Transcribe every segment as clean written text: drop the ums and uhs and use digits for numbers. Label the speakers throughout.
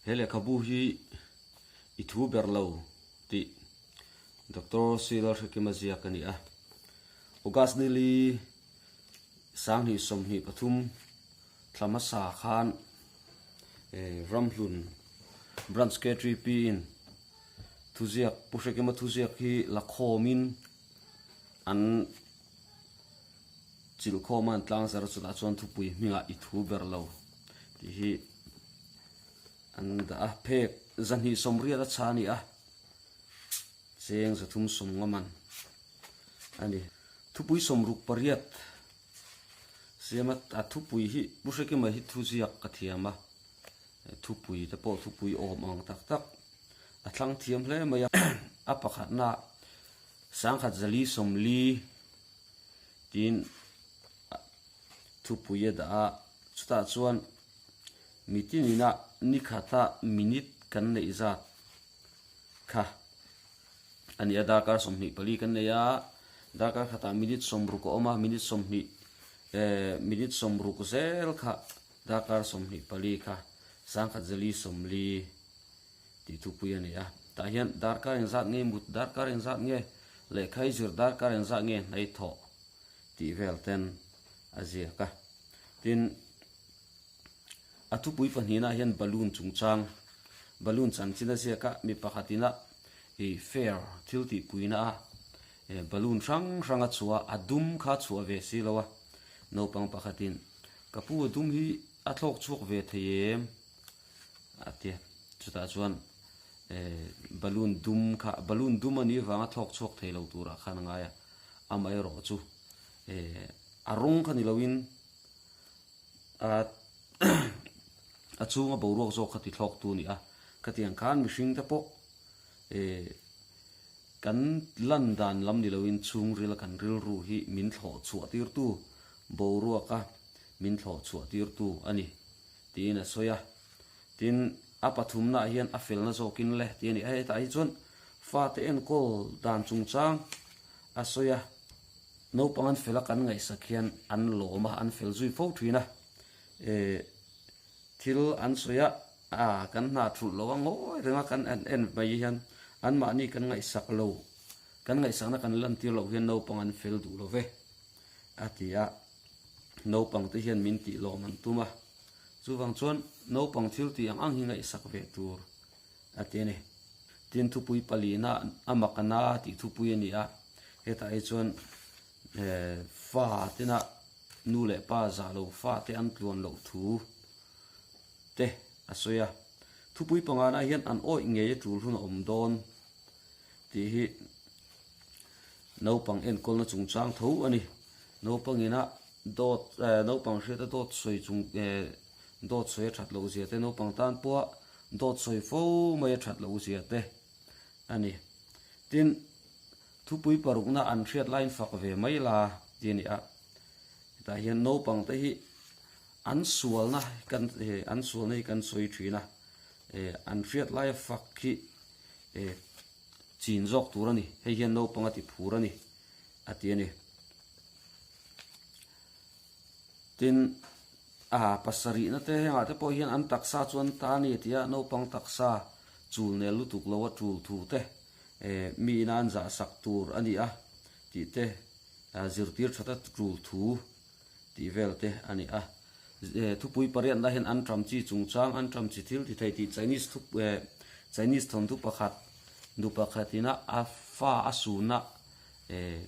Speaker 1: He lehkhabu hi i thu ber lo tih Doctor C Lalhrekima ziak a ni a. August nili 2023 thla hmasa khan Ramhlun Branch KTP in thuziak Pu Hrekima thuziak hi la khawmin an chilkhawm a an tlangzar chutah chuan thupui hmingah i thu ber lo tih hi an dah a phek 280 a chha a ni a cheng 350 man a ni thupui 68 siama a thupui hi Pu Hrekima hi thuziak ka thiam a thupui te pawh thupui awm ang tak tak a thlang thiam hle mai a a pakhatna 1440 tiin thupui a dah a chutah chuan mitinina nikhata minute kan neih zat kha a ni a darkar 24 kan nei a darkar khatah minute 60 a awm a minute 20 eh minute 60 zel kha darkar 24 kha 1440 tih thupui a ni a tah hian darkar engzat nge mut darkar engzat nge lehkha i zir darkar engzat nge hnai thawh tih vel ten a ziak a tin a thupui pahnihna hian balloon chungchang balloon chanchin a ziak a mi pakhat ina ih fair thil tih puina a eh balloon hrang hrang a chhuah a dum kha a chhuah ve si lo a naupang pakhatin ka pu a dum hi a thlawk chhuak ve thei em a ti a chutah chuan eh balloon dum kha balloon dum a nih vanga thlawk chhuak thei lo turah khan a ngai a amaherawh chu eh a rawng kha ni loin a chhunga boruak zawk kha ti thlawk tu a ni a khatiang khan mihring te pawh eh kan lan dan lam ni loin chhungril a kan rilru hi min thlawh chhuah tir tu boruak a min thlawh chhuah tir tu a ni tiin a sawi a tin a pathumna ah hian a felna zawkin le tih a ni a hetah hi chuan fate enkawl dan chungchang a sawi a. Naupang an fel a kan ngaihsak hian an lawm a, an fel zui fo thin a. Eh, thil an sawi a, ah, kan hna thulh lo a ngawi reng a kan en en mai hian anmahni kan ngaihsak lo, kan ngaihsakna kan lantir loh hian naupang an fel duh lo ve, a ti a. Naupang te hian min tih lawm an tum a, chuvang chuan naupang thil tih ang ang hi ngaihsak ve tur a ti a ni. Tin thupui palina a makana tih thupui a ni a, hetah hi chuan fa tena nu leh pa zah lo fa te an tluan loh thu te a sawi a. Thupui pangana hian an awih ngei a tul hun a awm dawn tih hi naupang enkawlna chungchang tho a ni. Naupang ina dawt naupang hriata dawt sawi chung dawt sawi a that loh zia te naupang tan pawha dawt sawi fo mai a that loh zia te a ni. Tin, thupui parukna an hriat laiin fak ve mai la tih a ni a. Hetah hian naupang te hi an sualna kan an sualna hi kan sawi thin a, an hriat laia fak hi chin zawk tur a ni. Hei hian naupang a ti phur a ni a ti a ni. Tin, a pasarihna te hengah te pawh hian an taksa chu an ta a ni tia naupang taksa chul nel lutuk lo a tul thu te eh mi ina an zah sak tur a ni a tih te zirtir that a tul thu tih vel te a ni a. Thupui pariatna hian an ṭam chi chungchang an ṭam chi thil ti thei tih Chinese thu eh Chinese thawnthu pakhat nu pakhatina a fa a sunna eh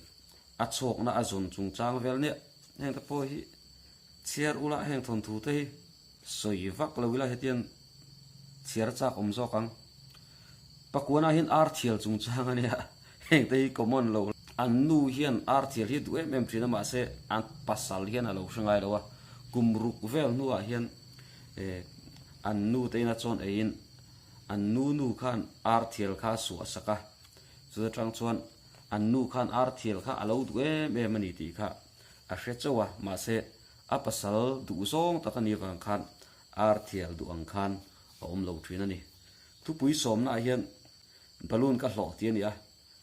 Speaker 1: a chhawkna a zawn chungchang vel nia heng te pawh hi chhiar ula heng thawnthu te hi sawi vak lo ila hetiang chhiar chak awm zawk ang pakuana hian ar thial chungchang a nia heng te hi common lo an nu hian ar thial hi duh em em thin a mahse an pasal hian a lo hre ngai lo a kum ruk vel hnuah hian eh an nu te ina chuan eiin an nu nu khan ar thial kha a suah sak a chu atang chuan An nu khan ar thial kha a lo duh em em a ni tih kha a hre chauh a, mahse a pasal duh zawng tak a nih avang khan ar thial duh ang khan a awm lo thin a ni. Thupui sawmnaah hian balloon ka hlawh tih a ni a,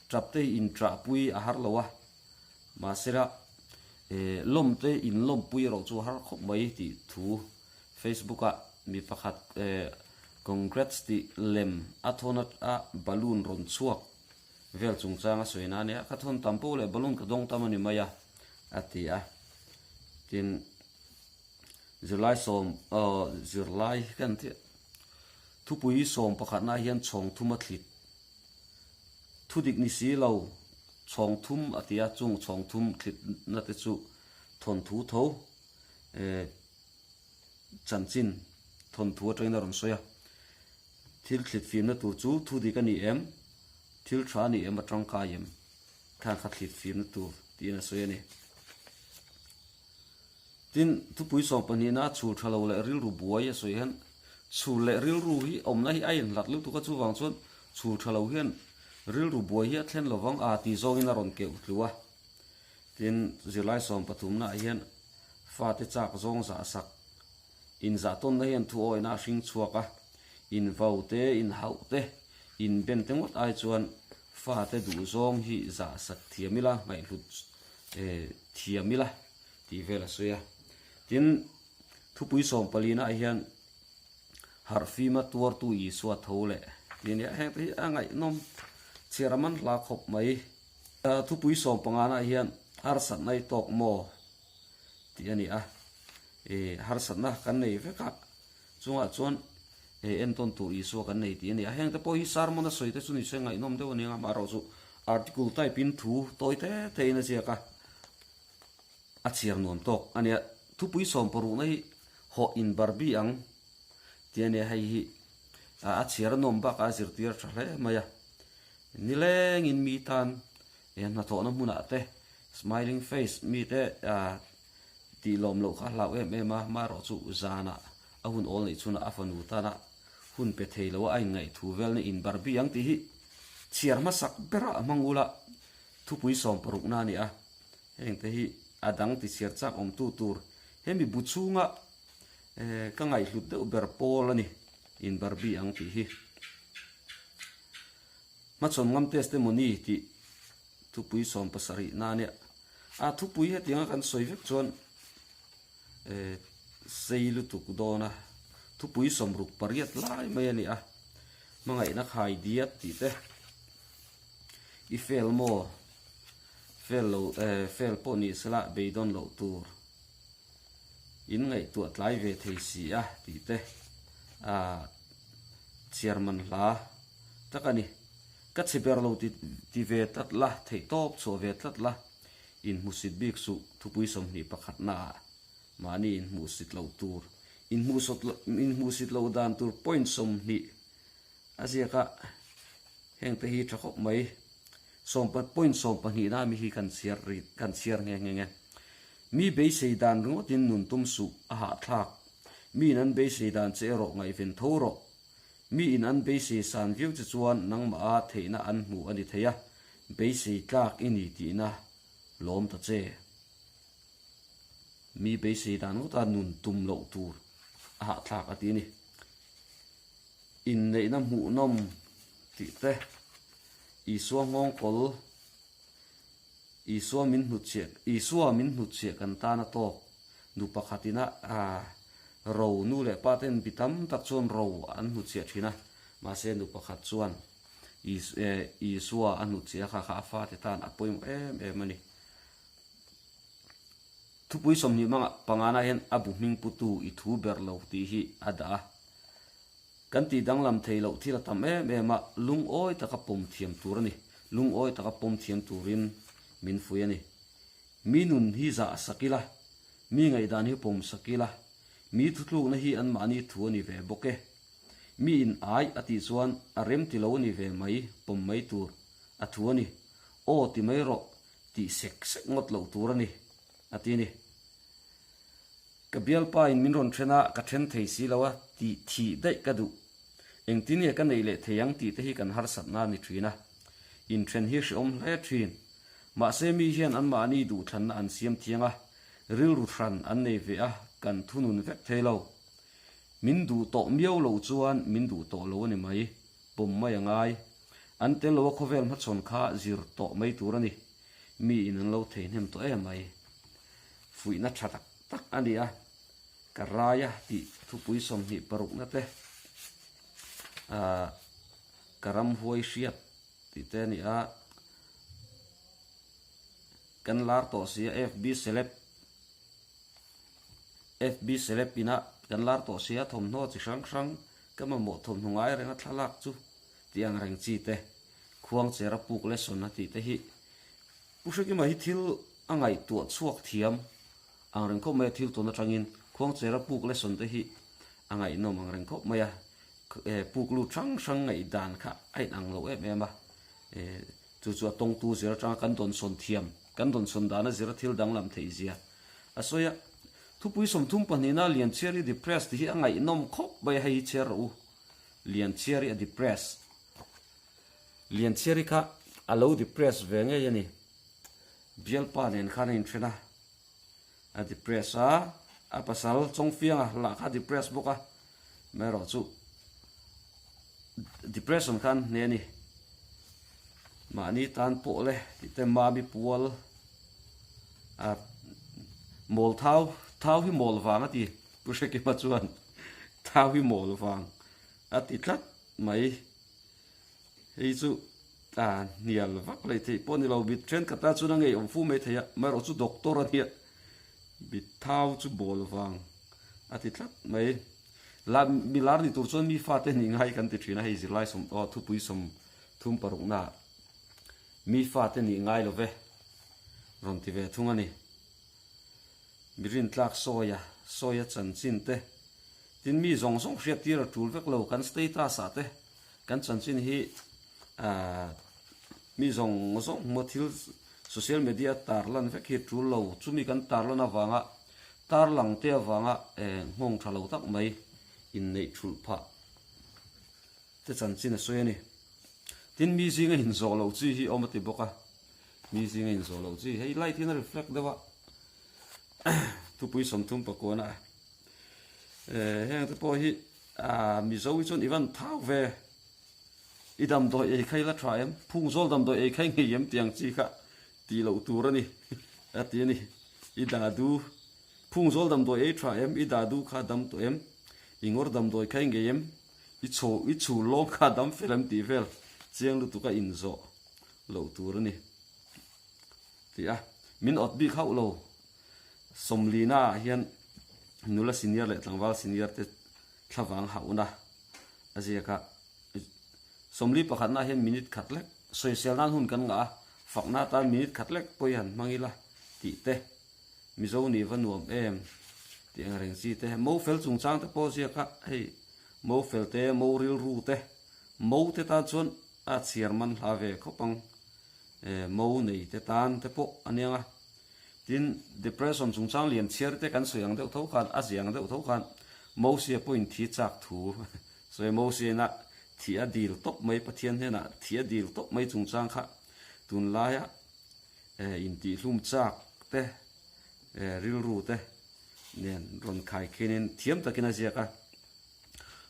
Speaker 1: tap te hi inṭahpui a har lo a, mahsela lawm te inlawmpui erawh chu a har khawp mai tih thu Facebook-ah mi pakhat. Congrats tih lem a thawn a balloon rawn chhuak vel chungchang a sawi na a nia, ka thawn tam poh leh balloon ka dawng tam a ni mai a, a ti a. Tin, zirlai sawm aw zirlai kan tih thupui sawm pakhatna hian chhawng thum a thlit. Thudik ni si lo chhawng thum a ti a, chung chhawng thum thlitna te chu thawnthu tho eh chanchin thawnthu atangin a rawn sawi a. Thil thlit fimna tur chu thudik a ni em? Thil tha a ni em? A tangkai em? Khan kha thlit fimna tur tiin a sawi a ni. Tin, thupui 12na chhul tha lo leh rilru buai a sawi hian chhul leh rilru hi awmna hi a inhlat lutuk a, chuvang chuan chhul tha lo hian rilru buai hi a thlen lovang a tih zawngin a rawn keuh tlu a. Tin, zirlai 13naah hian fate chak zawng zah sak, inzahtawnna hian thu awihna a hring chhuak a, invau te, inhauh te, inben te ngawt ai chuan fate duh zawng hi zah sak thiam ila, ngaihhlut thiam ila tih vel a sawi a. Tin, thupui 14ah hian harhfima tuartu Isua tho leh tih a nia. Heng te hi a ngaihnawm chhiar a man hla khawp mai. Thupui 15ah hian harsatna i tawk maw tih a ni a. Harsatna kan nei vek a, chungah chuan entawn tur Isua kan nei tih a ni a. Heng te pawh hi sermon a sawi te chu ni se ngaihnawm deuh a ni ang a, amaherawhchu article type in thu tawi te te in a ziak a. A chhiar nuam tawk a nia. Thupui 16na hi hawh in Barbie ang tih a nia. Hei hi a chhiar a nuam bakah a zirtir tha hle mai a. Nilengin mi tan hnathawhna hmunah te smiling face mite tih lawm loh kha a hlau em em a. Amaherawhchu zanah a hun awl neih chhunah a fanu tana hun pe thei lo a a inngaih thu velna in Barbie ang tih hi chhiar hmasak berah a hmang ula thupui 16na a ni a. Heng te hi a dang ti chhiar chak awmtu tur hemi bu chhunga ka ngaihhlut deuh ber pawl a ni, in Barbie ang tih hi. Hmachhawn ngam testimony tih thupui 70 na ania. A thupui hetianga kan sawi vek chuan sei lutuk dawn a, thupui 68 lai mai a ni a. Hmangaihna khai diat tih te, i fail maw? Fail lo eh fail pawh ni sela beidawn loh tur in ngaihtuah tlai ve thei si a tih te a chhiar man hla tak a ni. Ka chhe ber lo ti ti ve tlat la, theih tawp chhuah ve tlat la, in hmusit bik suh thupui 21 naah mahni in hmuhsit loh tur, in hmuhsawt in hmuhsit loh dan tur point 20 a ziak a, heng te hi tha khawp mai. Point 12 na mi hi kan chhiar ri kan chhiar nghe nghe nghe. Mi beisei dan ringawtin nun tum suh a hahthlak. Mi in an beisei dan che erawh ngaihven tho rawh. Mi in an beisei san viau che chuan nangmah a theihna an hmu a ni thei a, beisei tlak i ni tihna lawm ta che. Mi beisei dan ngawta nun tum loh tur a hahthlak a ti a ni. Inneihna hmuhnawm tih te, Isua nghawngkawl, Isua min hnutchhiah, Isua min hnutchhiah kan tan a tawk. Nu pakhatin a ro, nu leh pa ten bi tam tak chuan ro an hnutchhiah thin a, mahse nu pakhat chuan Isua a hnutchhiah kha kha a fate tan a pawimawh em em a ni. Thupui 25 na hian a bu hming putu i thu ber lo tih hi a dah a. Kan tih danglam thei loh thil a tam em em a, lungawi taka pawm thiam tur a ni. Lungawi taka pawm thiam turin min fui a ni. Mi nun hi zah sak ila, mi ngaihdan hi pawm sak ila, mi thutlukna hi anmahni thu a ni ve bawk e. Mi in ai a tih chuan a rem ti lo a ni ve mai, pawm mai tur a thu a ni. Aw ti mai rawh tih sek sek ngawt loh tur a ni, a ti a ni. Ka bialpa in min rawn then a, ka then thei si lo a, tih thih daih ka duh. Engtin nge ka neih leh thei ang tih te hi kan harsatna a ni thin a. Inthen hi hrehawm hle thin. Mahse mi hian anmahni duhthlanna an siam thiang a, rilru hran an nei ve a, kan thunun vek thei lo. Min duh tawh miau loh chuan min duh tawh lo a ni mai, pawm mai a ngai. An tel lo a khawvel hmachhawn kha zir tawh mai tur a ni. Mi in an lo theihnem tawh em mai. Fuihna tha tak tak a ni a, ka rai a tih thupui 26 na te. Ahh ka ramhuai hriat tih te a ni a, kan lar tawh si a FB celeb FB celeb ina kan lar tawh si a thawmhnaw chi hrang hrang ka mamawh thawmhnaw ngai renga thlalak chu tih ang reng chi te khuang chera puk lesson a tih te hi Pu Hrekima hi thil a ngaihtuah chhuak thiam ang reng khawp mai a, thil tawn atangin khuangchera puk lesson te hi a ngaihnawm ang reng khawp mai a, puk lut hrang hrang ngaihdan kha a inang lo em em a, chu chu a tawngtu zir atanga kan dawnsawn thiam, kan dawnsawn dana zira thil danglam theih zia a sawi a. Thupui 32na Lianchhiari depressed tih hi a ngaihnawm khawp mai a, hei hi chhiar rawh u, Lianchhiari a depressed. Lianchhiari kha a lo depress ve ngei a ni. Bialpa nen khan a inthen a, a depress a, a pasal Chawngfianga lah kha a depress bawk a, amaherawh chu depression khan hne a ni. Mahni tan pawh le tih te Mami pual a mawl thau, thau hi mawl vang a ti, Pu Hrekima chuan thau hi mawl vang a ti tlat mai. Hei chu a hnial vak leh theih pawh a ni lo, mit thenkhat a chuan a ngeiawm fu mai thei a, amaherawh chu doctor a nia mit thau chu bawl vang a ti tlat mai. La mi lar ni tur chuan mi fate nih ngai kan ti thin a, hei zirlai sawm aw thupui 36 naah mi fate nih ngai lo ve rawn ti ve thung a ni. Mi rintlak sawia sawia chanchin te tin mi zawng zawng hriat tir a tul vek lo kan status ah te kan chanchin hi ahh mi zawng zawng hmua thil social media tar lan vek hi tul lo chumi kan tar lan avanga tar lang te avanga eh nghawng tha lo tak mai inneih thulh phah te chanchin a sawi a ni tin mi zinga inzawh loh chi hi awm a ti bawk a mi zinga inzawh loh chi hei light hian a reflect deuh a thupui 39 a eh heng te pawh hi ah mizo hi chuan i van thau ve i damdawi ei kha ila tha em phung zawl damdawi ei kha i ngei em tih ang chi kha tih loh tur a ni a ti a ni i dadu phung zawl damdawi ei tha em i dadu kha dam tawh em i ngawr damdawi kha i ngei em i chho i chhul lawng kha dam fel em tih vel chiang lutuk a inzawh loh tur a ni tih a min awt bik hauh lo. Sawmlina ah hian nula senior leh tlangval senior te thlavang hauhna a ziak a, sawmli pakhatna ah hian minute khat lek sawisel nan hun kan ngah a, fakna atan minute khat lek pawh hi han hmang ila tih te, Mizo nih va nuam em tih ang reng chi te, mo fel chungchang te pawh a ziak a, hei mo fel te, mo rilru te, mo te tan chuan a chhiar man hla ve khawp ang, mo nei te tan te pawh a niang a. Tin, depression chungchang lian chhiar te kan sawi ang deuh tho khan, a zia ang deuh tho khan Mosia pawhin thi chak thu sawi Mosiaina thi a dil tawp mai, Pathian hnenah thi a dil tawp mai chungchang kha tunlaia intihhlum chak te, rilru te nen rawn khai khinin thiam takin a ziak a.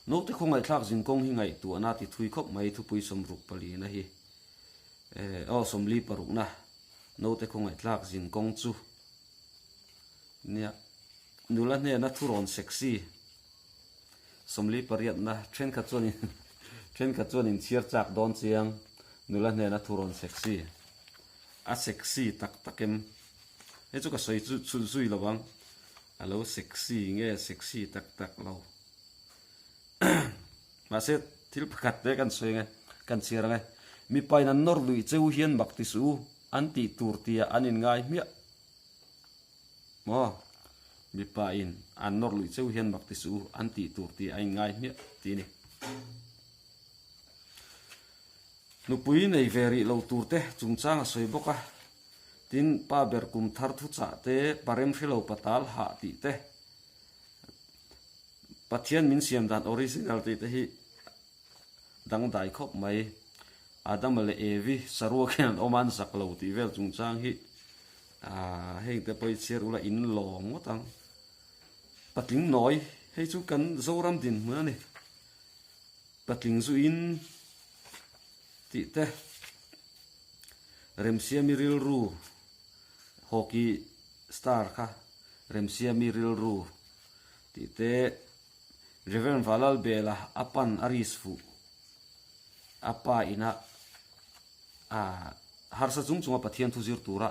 Speaker 1: Naute khawngaihthlak zinkawng hi ngaihtuahna ti thui khawp mai thupui 64 na hi aw 46 na. Naute khawngaihthlak zin kawng chu nia nula hnena thurawn sexy 48 na thenkhat chuan in thenkhat chuan in chhiar chak dawn chiang nula hnena thurawn sexy a sexy tak tak em hei chu ka sawi chu chu zui lo ang a lo sexy nge sexy tak tak lo Mahse, thil pakhat te kan sawi ang e, kan chhiar ang e. Mipain an nawr luih cheu hian mak ti suh u, an tih tur tia an inngai hmiah maw? Mipain an nawr luih cheu hian mak ti suh u, an tih tur tia an inngai hmiah tih a ni. Nupui nei ve rih lo tur te chungchang a sawi bawk a, tin, pa ber kum thar thuchah te, parem hrelo patal hah tih te, Pathian min siam dan original tih te hi dangdai khawp mai. Adama leh Evi saruak hian an awm a, an zak lo tih vel chungchang hi aah heng te pawh hi chhiar ula in lawm ngawt ang. Patling nawi hei chu kan Zoram dinhmun a ni. Patling zu in tih te Remsiami rilru hockey star kha Remsiami rilru tih te Rev. Valalbela a pan a risk fuh. A pa ina ah harsa chung chunga Pathian thu zir tura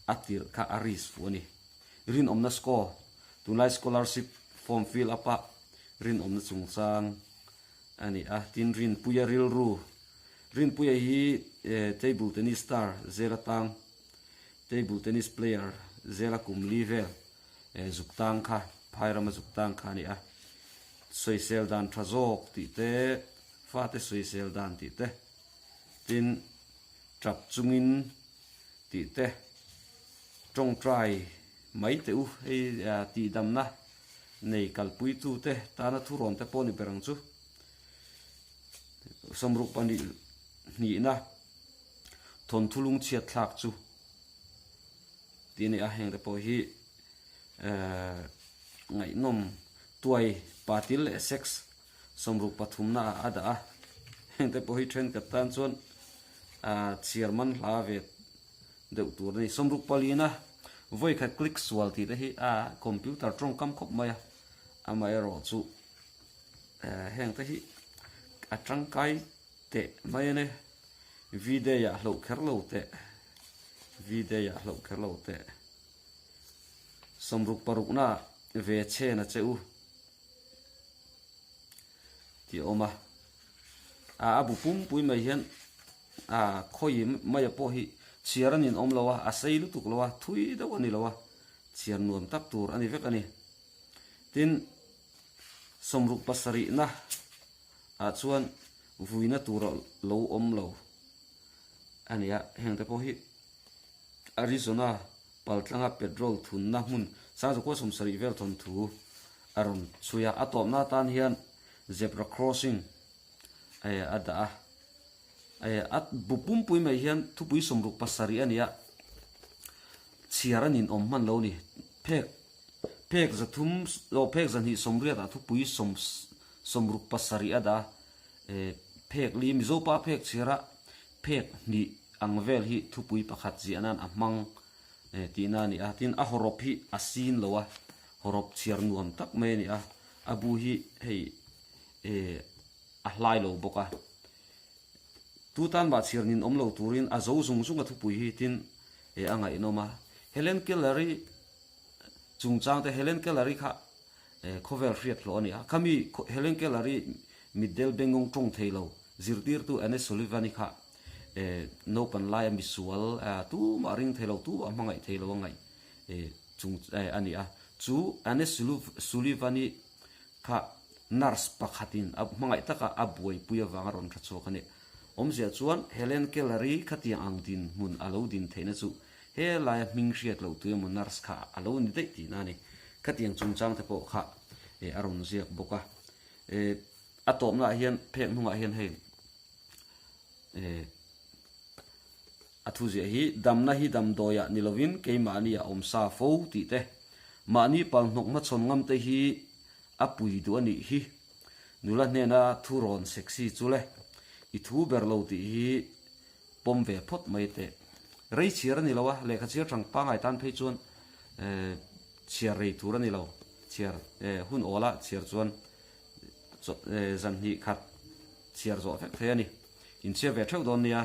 Speaker 1: a tirh kha a risk fuh a ni. Rinawmna score, Tunlai scholarship form fill up a rinawmna chungchang a ni a. Tin, Rinpuia rilru, Rinpuia hi table tennis star zela tang, table tennis player zela kum li vel zuk tang kha, phai rama zuk tang kha a ni a. Sawisel dan tha zawk tih te, fate sawisel dan tih te, tin tap chungin tih te, tawngtai mai teh u, hei tihdamna nei kalpuitu te tana thurawn te pawh ni ber ang chu. Sawmruk pahnih hnihna thawnthu lungchhiat thlak chu tih a ni a, heng te pawh hi ngaihnawm tuai patil leh sex 60 pathumna ah a dah a, heng te pawh hi thenkhat tan chuan ah chhiar man hla ve deuh tur a ni. 60 palina vawikhat click sual tih te hi a computer tawngkam khawp mai a, amaherawh chu eh heng te hi a tangkai teh mai a ni. V-day ah hloh kher lo teh, V-day ah hloh kher lo teh. 60 parukna ah ve chhen a che u. Tih a awm a, a bu pumpui mai hian a khawi mai pawh hi chhiar a ninawm lo a, a sei lutuk lo a, thui deuh a ni lo a, chhiar nuam tak tur a ni vek a ni. Tin, 60 pasarihna ah chuan vuina tur a lo awm lo a ni a, heng te pawh hi Arizona paltlanga petrol thunna hmun Sangzakua 70 vel thawnthu a rawn chhui a, a tawpna atan hian zebra crossing a dah a. A bu pumpui mai hian thupui 67 a ni a, chhiar a ninawm hman lo a ni. Phek phek 300 aw phek 280 ah thupui 67 a dah a, phek li Mizopa phek chhiara phek hnih ang vel hi thupui pakhat ziah nan a hmang tihna a ni a, tin a hawrawp hi a sin lo a, hawrawp chhiar nuam tak mai a ni a, a bu hi hei a hlai lo bawk a, tu tan mah chhiar nin awm lo turin a zo zung zung a thupui hi tin a ngaihnawm a, Helen Keller-i chungchang te Helen Keller-i kha Khawvel hriat hlawh a ni a, khami Helen Keller-i mitdel bengawng tawng thei lo zirtirtu Anne Sullivan-i kha naupan laia misual tumah ring thei lo, tumah hmangaih thei lo a ngaih chung a ni a. Chu Anne Sullivan-i kha nurse pakhatin a hmangaih taka a buaipui avanga rawn tha chhuak a ni. Awmzia chuan Helen Keller-i khatiang ang dinhmun a lo din theihna chu he laia hming hriat loh tu emaw nurse kha a lo ni daih tihna a ni. Khatiang chungchang te pawh kha a rawn ziak bawk a. A tawpnaah hian phek hnungah hian hei a thu ziah hi damna hi damdawiah ni lovin keimahni a awm sa fo tih te, mahni palhnawk hmachhawn ngam te hi a pui duh a nih hi. Nula hnena thu rawn sexy chu le, i thu ber lo tih hi pawm ve phawt mai teh. Rei chhiar a ni lo a, lehkha chhiar tang pangai tan phei chuan chhiar rei tur a ni lo. Chhiar hun awla chhiar chuan zan hnih khat chhiar zawh vek thei a ni. Inchhiar ve theuh dawn nia.